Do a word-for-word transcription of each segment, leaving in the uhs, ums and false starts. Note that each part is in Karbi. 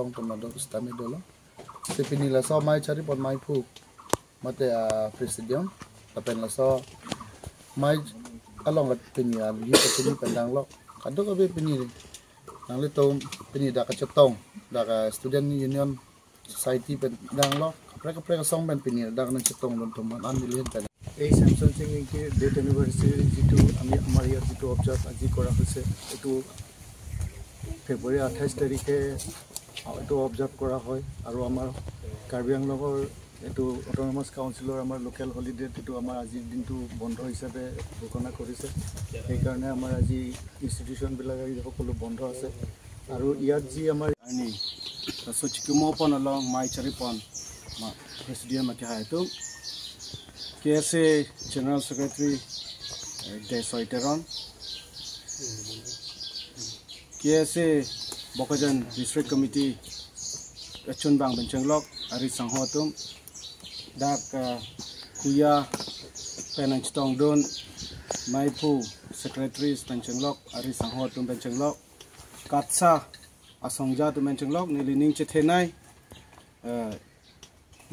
Kong kemado sitame dolo. Si pini laso amei charipon meiphu mate a presidium. Lapen laso amei along la pini a hi pachini pen danglo. Kadokave pini nanglitum pini dak kachetong, dak student union society pen danglo. Kaprek kaprek asong pen pini dak nangchetong dun thum an nelihin pen. এই ছেমছন সিং ইংতিৰ death anniversary যিটো আমি আমাৰ ইয়াত যিটো অবজাৰ্ভ আজি কৰা হৈছে, এইটো ফেব্ৰুৱাৰী আঠাইছ তাৰিখে এইটো অবজাৰ্ভ কৰা হয়। আৰু আমাৰ কাৰ্বি আংলঙৰ এইটো অট'নমাছ কাউন্সিলৰ আমাৰ লোকেল হলিডেত এইটো আমাৰ আজিৰ দিনটো বন্ধ হিচাপে ঘোষণা কৰিছে। সেইকাৰণে আমাৰ আজি ইনষ্টিটিউশ্যনবিলাক আজি সকলো বন্ধ আছে। আৰু ইয়াত যি আমাৰ Ani, laso chikimo pon along amei charipon ma presidium akehai atum, K S A General Secretary, eh, Desoi Teron, K S A Bokajan District Committee kachunbang pen chenglok ari sangho atum, dak, eh, Kuya pen nangchetongdun, meiphu secretaries pen chenglok ari sangho atum pen chenglok, KATSSA asongja atum pen chenglok, neli ning chethenei, eh,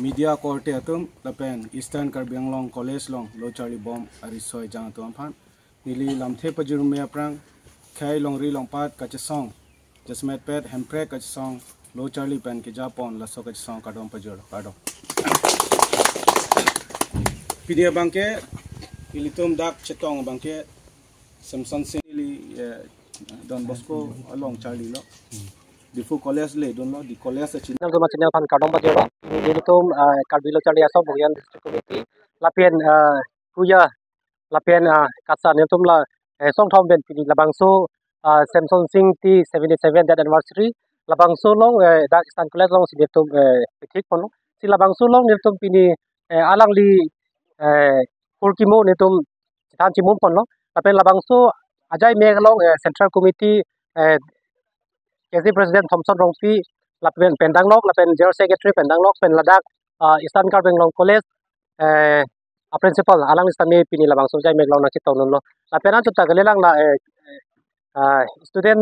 media korte atum, lapen Eastern Karbi Anglong College along lo charlibom ari soi jang atum aphan. Neli lamthe pajirme aphrang, khei longri longpat kachesong, jasemet pet Hemprek kachesong, lo charli pen kejapon laso kachesong kardom pajir, kardom. Pini abangke, ilitum dak chetong abangke, Samson Singh ili, eh, Don Bosco along charlilo. Diphu College le dunlo, di college achin. Nangtum channel aphan kardom pajirlo. Ilitum, eh, Karbi Lo Charli Asong Bokajan District Committee. Lapen, eh, Kuya, lapen, eh, KATSSA nelitum la, eh, songthom pen pini labangso, eh, Samson Singh Ingti seventy seven death anniversary. Labangso along, eh, dak Eastern College alongsi nelitum, eh, pithik ponlo. Si labangso along nelitum pini, eh, alangli, eh, kurkimo nelitum chethan chimum ponlo. Lapen labangso ajaimek along, eh, Central Committee, eh, K S A President Thomson Rongpi, lapen pen danglok, lapen General Secretary pen danglok, pen ladak, ah, Eastern Karbi Anglong College, eh, a principal, alangli sitame pini labangso ajaimek along nangchetongdunlo. Lapen anchot ta kalilang la, eh, ah, student,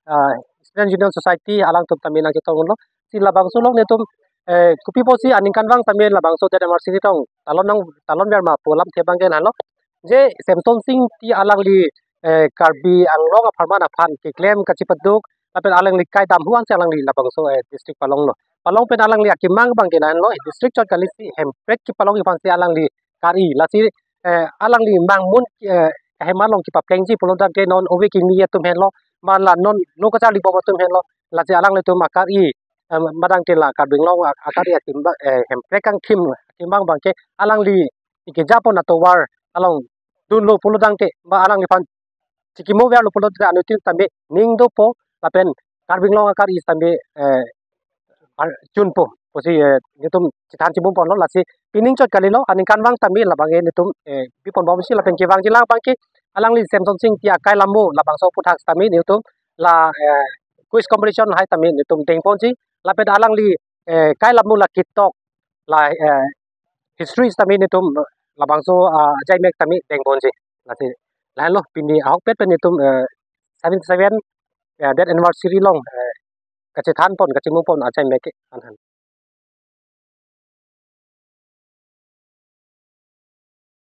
ah, Student Union Society alangtum tame nangchetongdunlo. Si labangso along nelitum, eh, kopi pusi aningkanvang tame labangso death anniversary tong talon nang, talon biar ma pu alamthe abangke lahenlo. Je Samson Singh Ingti alangli, eh, Karbi Anglong apharman aphan keklem kachipaduk, lapen alangli kaidam hu ansi alangli labangso, eh, district palonglo. Palong pen alangli akemang abangke lahenlo, eh, district chot kali si Hemprek kepalong aphansi alangli kari. Lasi, eh, alangli mangmun, eh, kahema along kepaplengji pulo tangte non ove kimi atum henlo, ma la non lo kacharlibom atum henlo, lasi alanglitum akari, eh, madang te la Karbi Anglong ak-, akari akemang, eh, Hemprek kangkim akemang abangke alangli kejapon atovar along dunlo pulo tangte, ma alangliphan chikimo verlo pulo tangte anuttin tame ning dopo, lapen Karbi Anglong akari tame, eh, ar-, chunpo pusi, eh, nelitum chethan chimum ponlo. Lasi pining chot kalilo, aningkanvang tame labangke nelitum, eh, biponbomsi lapen kevangjilang abangke alangli Samson Singh Ingti akai lammu labangso aphuthak tame nelitum la, eh, quiz competition lahai tame nelitum dengponji, lapen alangli, eh, kai lammu la kitok la, eh, history tame nelitum labangso, ah, ajaimek tame dengponji. Lasi lahenlo pini ahokpet pen nelitum, eh, seventy seven, eh, death anniversary along, eh, kachethan pon, kachimum pon ajaimek ke anhan.